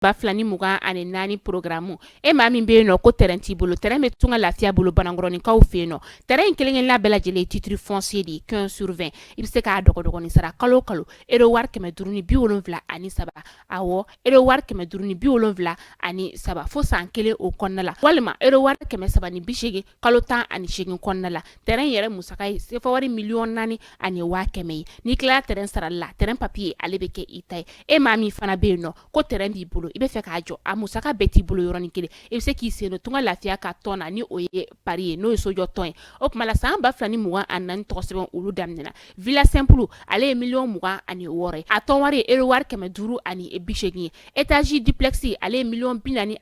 2024 programme. E maa min bɛ yen nɔ ko terrain t'i bolo, terrain bɛ Tunga Lafiya bolo Banankɔrɔninkaw fɛ yen nɔ. Terrain in kelen-kelenna bɛɛ lajɛlen ye titre foncier de ye, 15 sur 20. I bɛ se k'a dɔgɔdɔgɔnin sara kalo o kalo, euro wari 573. Awɔ, euro wari 573 fo san kelen o kɔnɔna la, walima euro wari 380 kalo 18 kɔnɔna la. Terrain yɛrɛ musaka ye sefa wari 4,1 million ye. N'i tilala terrain sarali la, terrain papier ale bɛ kɛ i ta ye. E maa min fana bɛ yen nɔ ko terrain b'i bolo, i bɛ fɛ k'a jɔ, a musaka bɛɛ t'i bolo yɔrɔnin kelen, i bɛ se k'i sen don Tunga Lafiya ka tɔn na, ni o ye pari ye, n'o ye sojɔ tɔn ye. O tuma la, san 2024 tɔgɔ sɛbɛn olu daminɛna. Villa simple, ale ye 26 million ye, a tɔn wari ye euro wari 580 ye. Étage duplex, ale ye 42 million ye,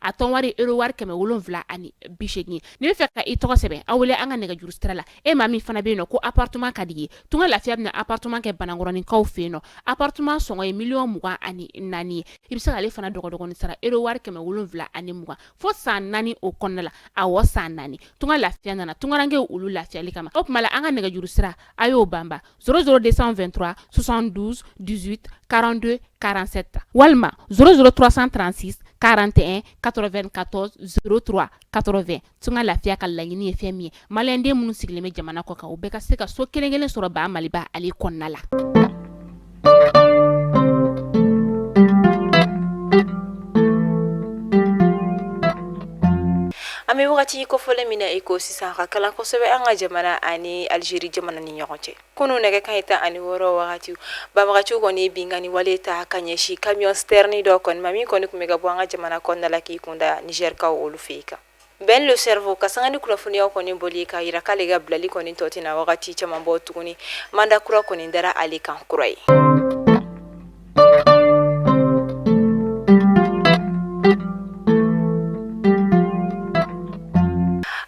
a tɔn wari euro wari 780 ye. N'i bɛ fɛ ka i tɔgɔ sɛbɛn, aw wele an ka nɛgɛjuru sira la. E maa min fana bɛ yen nɔ ko appartement ka di ye, Tunga Lafiya bɛna appartement kɛ Banankɔrɔninkaw fɛ yen nɔ. Appartement sɔngɔ ye 24 million ye. I bɛ se k'ale fana dɔgɔdɔgɔnin sara euro wari 720 fo san 4 o kɔnɔna la. Awɔ, san 4. Tunga Lafiya nana tungarankew olu lafiyali kama. O tuma la, an ka nɛgɛjuru sira, a y'o banba: 00 223 72 18 42 47, walima 00 336 41 94 03 80. Tunga Lafiya ka laɲini ye fɛn min ye, maliyɛnden minnu sigilen bɛ jamana kɔ kan, o bɛɛ ka se ka so kelen kelen sɔrɔ ba Maliba ale kɔnɔna la. An bɛ wagati kofɔlen min na i ko sisan, ka kalan kosɛbɛ an ka jamana ani Alizeri jamana ni ɲɔgɔn cɛ. Kunun nɛgɛ kanɲɛ 16 wagati, banbagaciw kɔni ye binkanni wale ta ka ɲɛsin camion citerne dɔ kɔni ma, min kɔni tun bɛ ka bɔ an ka jamana kɔnɔna la k'i kunda Nizɛrikaw olu fɛ yen kan. Ben le Cerveau ka sanga ni kunnafoniyaw kɔni bɔli k'a yira k'ale ka bilali kɔni tɔ tɛna wagati caman bɔ tuguni, mandat kura kɔni dara ale kan kura ye.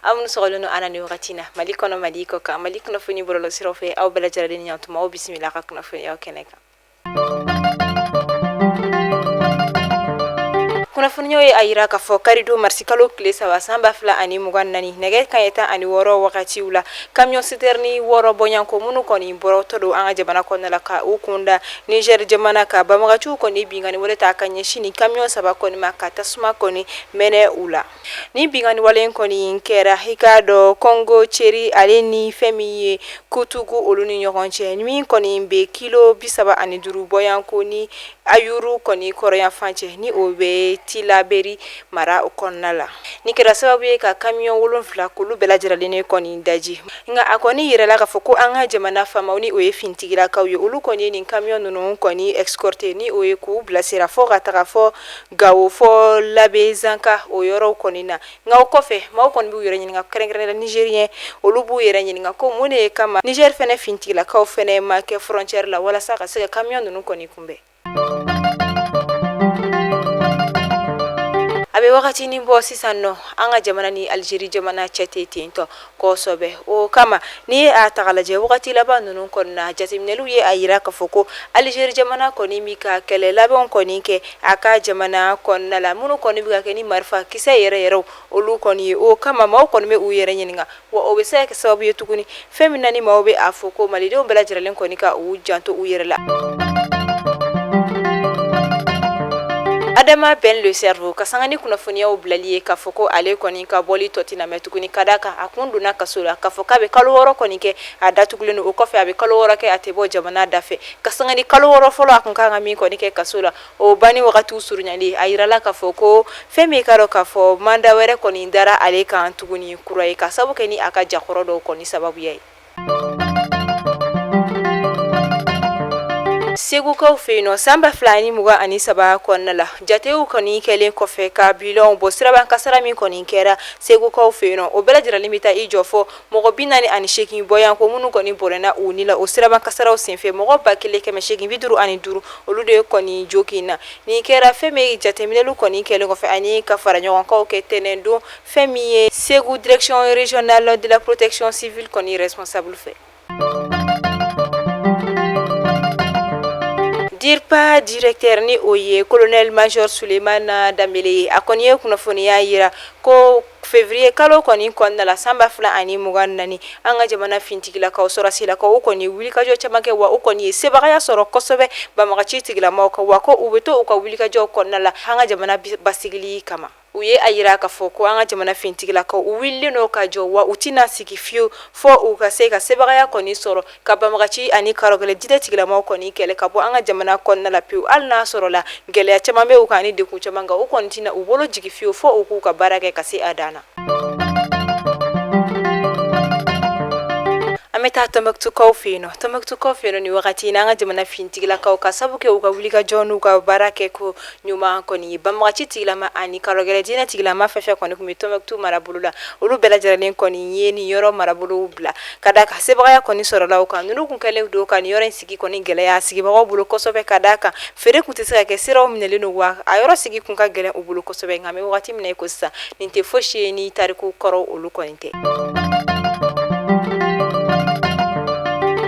Aw minnu sɔgɔlen don an na nin wagati na Mali kɔnɔ, Mali kɔ kan, Mali kunnafoni bɔlɔlɔsiraw fɛ, aw bɛɛ lajɛlen ni ɲantuma, aw bisimila ka kunnafoniyaw kɛnɛ kan. Kunnafoniyaw ye a yira k'a fɔ karidon marisi kalo tile 3 san 2024, nɛgɛ kanɲɛ 16 wagatiw la, camion citerne 6 bɔɲɔgɔnko minnu kɔni bɔtɔ don an ka jamana kɔnɔna la ka u kunda Niger jamana kan, banbagaciw kɔni binkanni wale ta ka ɲɛsin ni camion 3 kɔni ma, ka tasuma kɔni mɛnɛ u la. Ni binkanni wale kɔni kɛra, i k'a dɔn Kɔngoceri ale ni fɛn min ye Kutugu olu ni ɲɔgɔn cɛ, min kɔni bɛ kilo 35 bɔyanko ni Ayuru kɔni kɔrɔnyanfan cɛ, ni o bɛ Tilaberi mara o kɔnɔna la. Nin kɛra sababu ye ka kamiyɔn 7 k'olu bɛɛ lajɛlen kɔni daji. Nka a kɔni yirala k'a fɔ ko an ka jamana faamaw, ni o ye finitigilakaw ye, olu kɔni ye nin kamiyɔn ninnu kɔni escorter, ni o ye k'u bilasira fo ka taga fɔ Gawo fɔ Labezanka o yɔrɔw kɔni na. Nka o kɔfɛ, maaw kɔni b'u yɛrɛ ɲininka, kɛrɛnkɛrɛnnenya la Nizeriyɛn, olu b'u yɛrɛ ɲininka ko mun de kama Nizɛri fɛnɛ finitigilakaw fɛnɛ ma kɛ frontière la walasa ka se ka kamiyɔn ninnu kɔni kunbɛn. A bɛ wagatinin bɔ sisan nɔ, an ka jamana ni Alizeri jamana cɛ tɛ ten tɔ kosɛbɛ. O kama, n'i ye a ta k'a lajɛ, wagati laban ninnu kɔni na, jateminɛliw ye a yira k'a fɔ ko Alizeri jamana kɔni bɛ ka kɛlɛ labɛnw kɔni kɛ a ka jamana kɔnɔna la, minnu kɔni bɛ ka kɛ ni marifa kisɛ yɛrɛ yɛrɛw olu kɔni ye. O kama, maaw kɔni bɛ u yɛrɛ ɲininka, wa o bɛ se ka kɛ sababu ye tuguni fɛn min na ni maaw bɛ a fɔ ko malidenw bɛɛ lajɛlen kɔni ka u janto u yɛrɛ la. Adama Ben le Cerveau ka sanga ni kunnafoniyaw bilali ye k'a fɔ ko ale kɔni ka bɔli tɔ tɛna mɛn tuguni, ka d'a kan a kun donna kaso la, k'a fɔ k'a bɛ kalo 6 kɔni kɛ a datugulen don. O kɔfɛ, a bɛ kalo 6 kɛ a tɛ bɔ jamana da fɛ. Ka sanga ni kalo 6 fɔlɔ a kun kan ka min kɔni kɛ kaso la, o banni wagatiw surunyali, a yirala k'a fɔ ko fɛn min ka dɔn k'a fɔ mandat wɛrɛ kɔni dara ale kan tuguni kura ye, ka sababu kɛ ni a ka jakɔrɔ dɔw kɔni sababuya ye. Segukaw fɛ yen nɔ, san 2023 kɔnɔna la, jatew kɔni kɛlen kɔfɛ ka bilanw bɔ, siraban kasara min kɔni kɛra Segukaw fɛ yen nɔ, o bɛɛ lajɛlen bɛ taa i jɔ fɔ mɔgɔ 48 bɔyanko minnu kɔni bɔnɛna u ni la o siraban kasaraw senfɛ. Mɔgɔ 1855, olu de kɔni joginna. Nin kɛra fɛn min jateminɛliw kɔni kɛlen kɔfɛ ani ka fara ɲɔgɔnkanw kɛ tɛnɛndon, fɛn min ye Segu direction régionale de la protection civile kɔni responsable fɛ. DIRPA directeur, ni o ye colonel major Sulemana Danbele ye, a kɔni ye kunnafoniya yira ko Février kalo kɔni kɔnɔna la san 2024, an ka jamana fintigilakaw, sɔrɔdasilakaw, u kɔni ye wulikajɔ caman kɛ, wa u kɔni ye sebagaya sɔrɔ kosɛbɛ banbagaci tigilamaw kan, wa ko u bɛ to u ka wulikajɔw kɔnɔna la an ka jamana basigili kama. U ye a yira k'a fɔ ko an ka jamana fintigilakaw, u wulilen don ka jɔ, wa u tɛna sigi fiyewu fɔ u ka se ka sebagaya kɔni sɔrɔ ka banbagaci ani karɔgɛlɛn diinɛ tigilamaw kɔni kɛlɛ ka bɔ an ka jamana kɔnɔna la pewu. Hali n'a sɔrɔla gɛlɛya caman bɛ u kan ani degun caman kan, u kɔni tɛna u bolo jigin fiyewu fɔ u k'u ka baara kɛ ka se a dan na. An bɛ taa Tɔnbukutukaw fɛ yen nɔ. Tɔnbukutukaw fɛ yen nɔ, nin wagati in na, an ka jamana fintigilakaw ka sabu kɛ u ka wulikajɔ n'u ka baara kɛ ko ɲuman kɔni ye, banbagaci tigilama ani karɔgɛlɛn diinɛ tigilama fɛn fɛn kɔni tun bɛ Tɔnbukutu marabolo la, olu bɛɛ lajɛlen kɔni ye nin yɔrɔ marabolow bila, ka d'a kan sebagaya kɔni sɔrɔla u kan. Ninnu tun kɛlen don ka nin yɔrɔ in sigi kɔni gɛlɛya sigibagaw bolo kosɛbɛ, ka d'a kan feere tun tɛ se ka kɛ, siraw minɛlen don, wa a yɔrɔ sigi tun ka gɛlɛn u bolo kosɛbɛ. Nka an bɛ wagati min na i ko sisan, nin tɛ fosi ye ni tariku kɔrɔw olu kɔni tɛ.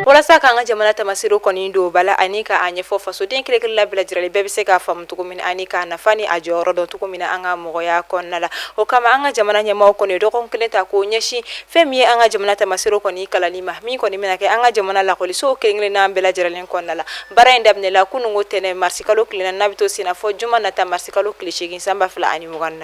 Walasa k'an ka jamana tamaseere kɔni don ba la ani k'a ɲɛfɔ fasoden kelen-kelenna bɛɛ lajɛlen, bɛɛ bɛ se k'a faamu cogo min na ani k'a nafa ni a jɔyɔrɔ dɔn cogo min na an ka mɔgɔya kɔnɔna la, o kama an ka jamana ɲɛmaaw kɔni ye dɔgɔkun kelen ta k'o ɲɛsin fɛn min ye an ka jamana tamaseere kɔni kalanni ma, min kɔni bɛna kɛ an ka jamana lakɔlisow kelen-kelenna bɛɛ lajɛlen kɔnɔna la. Baara in daminɛla kununko tɛnɛn marisikalo tile 4, n'a bɛ to senna fɔ juma nata marisikalo tile 8 san 2024.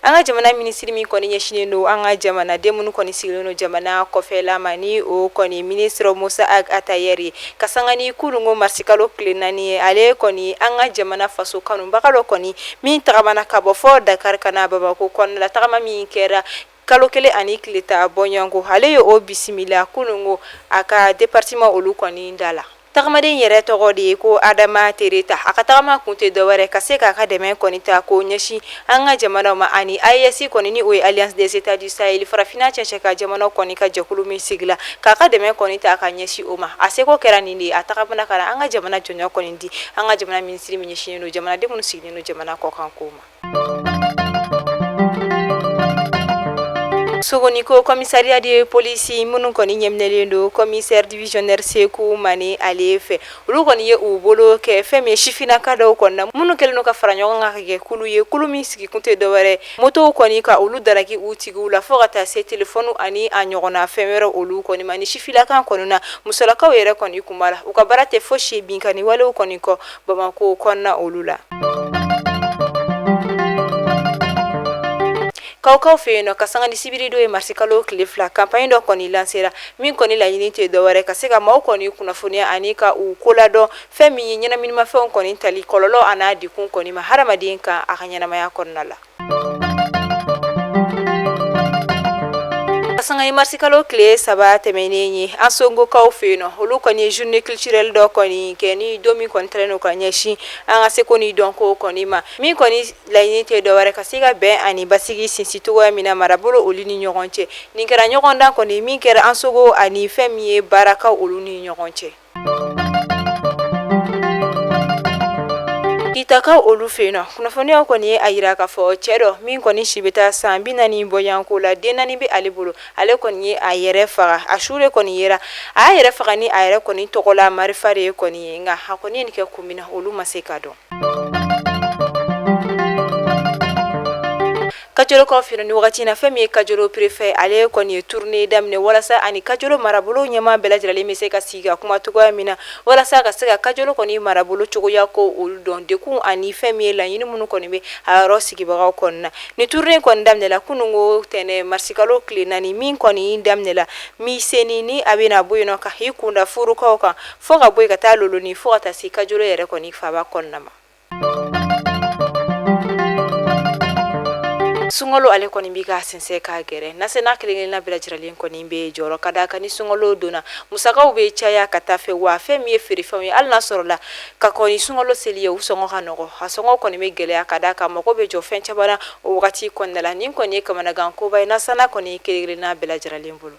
An ka jamana minisiri min kɔni ɲɛsinnen don an ka jamanaden minnu kɔni sigilen don jamana kɔfɛla ma, ni o kɔni minisiri Musa Ag Atayɛri ye, ka sanga ni kununko marisikalo tile 4 ye, ale kɔni an ka jamana faso kanubaga dɔ kɔni min tagamana ka bɔ fɔ Dakar ka na Bamakɔ kɔnɔna la, tagama min kɛra kalo 1 ani tile 10 bɔɲɔgɔnko, ale ye o bisimila kununko a ka département olu kɔni da la. Tagamaden yɛrɛ tɔgɔ de ye ko Adama Tereta. A ka tagama kun tɛ dɔwɛrɛ ka se k'a ka dɛmɛ kɔni ta k'o ɲɛsin an ka jamana ma ani AES kɔni, ni o ye Alliance des États du Sahel, farafinna cɛncɛn ka jamana kɔni ka jɛkulu min sigila, k'a ka dɛmɛ kɔni ta ka ɲɛsin o ma. A seko kɛra nin de ye, a tagamana ka na an ka jamana jɔnjɔn kɔni di an ka jamana minisiri min ɲɛsinnen don jamanaden minnu sigilen don jamana kɔkan ko ma. Sogoniko commissariat de police minnu kɔni ɲɛminɛlen don commissaire divisionnaire Seku Mane ale fɛ, olu kɔni ye u bolo kɛ fɛn min ye sifinnaka dɔw kɔni na, minnu kɛlen don ka fara ɲɔgɔn kan ka kɛ kulu ye, kulu min sigikun tɛ dɔwɛrɛ motow kɔni ka olu daraki u tigiw la, fo ka taa se telefɔni ani a ɲɔgɔnna fɛn wɛrɛ olu kɔni ma. Ni sifinnaka kɔni na, musolakaw yɛrɛ kɔni kun b'a la. U ka baara tɛ fosi ye binkanni walew kɔni kɔ Bamakɔ kɔnɔna olu la. Kawukaw fɛ yen nɔ, ka sanga ni sibiridon ye marisikalo tile 2, campagne dɔ kɔni lancera min kɔni laɲini tɛ dɔwɛrɛ ka se ka maaw kɔni kunnafoniya ani ka u koladɔn fɛn min ye ɲɛnaminimafɛnw kɔni tali kɔlɔlɔ an'a degun kɔni ma hadamaden kan a ka ɲɛnamaya kɔnɔna la. Ka sanga ni marisikalo tile 3 tɛmɛnen ye, Ansongokaw fɛ yen nɔ, olu kɔni ye journée culturelle dɔ kɔni kɛ, ni don min kɔni talen don ka ɲɛsin an ka seko ni dɔnko kɔni ma, min kɔni laɲini tɛ dɔwɛrɛ ka se ka bɛn ani basigi sinsin cogoya min na marabolo olu ni ɲɔgɔn cɛ. Nin kɛra ɲɔgɔndan kɔni min kɛra Ansongo ani fɛn min ye Barakaw olu ni ɲɔgɔn cɛ. Kitakaw olu fɛ yen nɔ, kunnafoniyaw kɔni ye a yira k'a fɔ cɛ dɔ min kɔni si bɛ taa san 40 bɔɲɔgɔnko la, den 4 bɛ ale bolo, ale kɔni ye a yɛrɛ faga. A su de kɔni yera, a y'a yɛrɛ faga ni a yɛrɛ kɔni tɔgɔla marifa de ye kɔni ye, nka a kɔni ye nin kɛ kun min na, olu ma se ka dɔn. Kajolokaw fɛ nin wagati na, fɛn min ye Kajolo préfet, ale kɔni ye tournée daminɛ walasa ani Kajolo marabolo ɲɛmaa bɛɛ lajɛlen bɛ se ka sigi ka kuma cogoya min na, walasa ka se ka Kajolo kɔni marabolo cogoya ko olu dɔn, degun ani fɛn min ye laɲini minnu kɔni bɛ a yɔrɔ sigibagaw kɔni na. Ni tournée kɔni daminɛla kununko tɛnɛn marisikalo tile 4, min kɔni daminɛla Miseni, ni a bɛna bɔ yen nɔ ka i kunda Furukaw kan, fo ka bɔ yen ka taa Loloni, fo ka taa se Kajolo yɛrɛ kɔni faaba kɔnɔna ma. Sunkalo ale kɔni bɛ ka sɛnsɛn ka gɛrɛ, nasanna kelen-kelenna bɛɛ lajɛlen kɔni bɛ jɔrɔ, ka d'a kan ni sunkalo donna, musakaw bɛ caya ka taa fɛ, wa fɛn min ye feerefɛnw ye, hali n'a sɔrɔla ka kɔn ni sunkalo seli ye u sɔngɔ ka nɔgɔ, a sɔngɔ kɔni bɛ gɛlɛya, ka d'a kan mago bɛ jɔ fɛn caman na o wagati kɔnɔna la. Nin kɔni ye kamanagan koba ye nasanna kɔni kelen-kelenna bɛɛ lajɛlen bolo.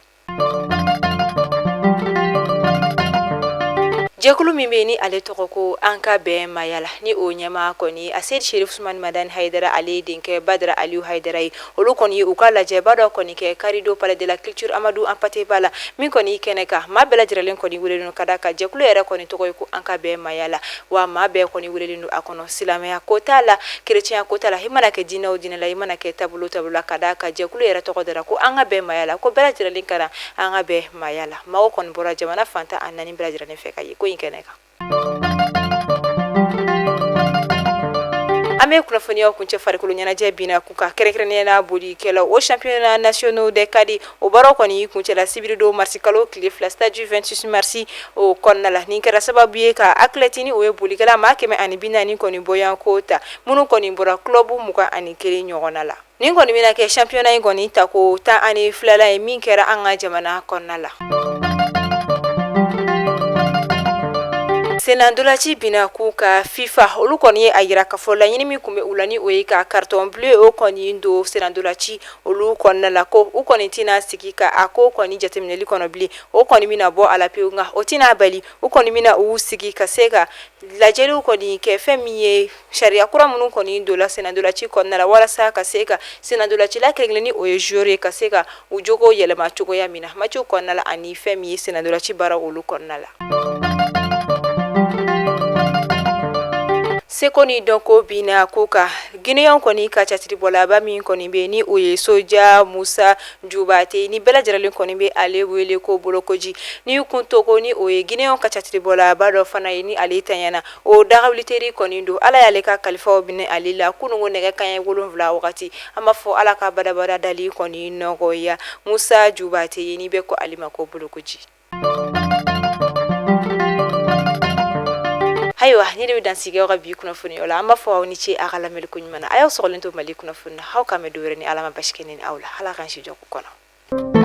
Jɛkulu min bɛ yen ni ale tɔgɔ ko An ka bɛn maaya la, ni o ɲɛmaa kɔni Aseyidi Serifu Usumani Madani Hayidara, ale denkɛ Badara Aliyu Hayidara ye, olu kɔni ye u ka lajɛba dɔ kɔni kɛ karidon Palais de la Culture Amadu Anpate Ba la, min kɔni kɛnɛ kan maa bɛɛ lajɛlen kɔni welelen don, ka da kan jɛkulu yɛrɛ kɔni tɔgɔ ye ko An ka bɛn maaya la, wa maa bɛɛ kɔni welelen don a kɔnɔ, silamɛya ko t'a la, kerecɛnya ko t'a la, i mana kɛ diinɛ o diinɛ la, i mana kɛ taabolo taabolo la, ka da kan jɛkulu yɛrɛ tɔgɔ dara ko An ka bɛn maaya la, ko bɛɛ lajɛlen ka na an ka bɛn maaya la. Maaw kɔni bɔra jamana fan 14 bɛɛ lajɛlen fɛ ka ye ko in kɛnɛ kan. An bɛ kunnafoniyaw kuncɛ farikolo ɲɛnajɛ binna kun kan, kɛrɛnkɛrɛnnenya la bolikɛlaw o championnat nationaux des cadets, o baaraw kɔni kuncɛla sibiridon marisi kalo tile 2 stade du 26 mars o kɔnɔna la. Nin kɛra sababu ye ka athlète ni o ye bolikɛla maa 140 kɔni bɔyanko ta, minnu kɔni bɔra club 21 ɲɔgɔnna la. Nin kɔni bɛna kɛ championnat in kɔni tako 12nan ye min kɛra an ka jamana kɔnɔna la. Sennantolaci binna k'u ka FIFA, olu kɔni ye a jira k'a fɔ laɲini min tun bɛ u la, ni o ye ka carton bleu o kɔni don sennantolaci olu kɔnɔna la, ko u kɔni tɛna sigi ka a ko kɔni jateminɛli kɔnɔ bilen, o kɔni bɛna bɔ a la pewu. Nka o tɛna bali, u kɔni bɛna u sigi ka se ka lajɛliw kɔni kɛ fɛn min ye sariya kura minnu kɔni donna sennantolaci kɔnɔna la, walasa ka se ka sennantolacila kelenkelen ni o ye joueur ye, ka se ka u jogo yɛlɛma cogoya min na matchw kɔnɔna la, ani fɛn min ye sennantolaci baara olu kɔnɔna la. Seko ni dɔnko binna ko kan, Guinéen kɔni ka catiribɔlaba min kɔni bɛ ni o ye Soja Musa Jubate, ni bɛɛ lajɛlen kɔni bɛ ale wele ko Bolokoji, ni kun toko ni o ye Guinéen ka catiribɔlaba dɔ fana ye, ni ale tanyana o dagawuliteri kɔni don. Ala y'ale ka kalifaw minɛ ale la kununko nɛgɛ kanɲɛ 7 wagati. An b'a fɔ Ala ka badabada dali kɔni nɔgɔya Musa Jubate ye, ni bɛɛ ko ale ma ko Bolokoji. Ayiwa, nin de bɛ dan sigi aw ka bi kunnafoniyaw la. An b'a fɔ aw ni ce a ka lamɛnni ko ɲuman na. A y'aw sɔgɔlen to Mali kunnafoni na. Aw k'an bɛn don wɛrɛ ni Ala ma basi kɛ ne ni aw la. Ala k'an si jɔ ko kɔnɔ.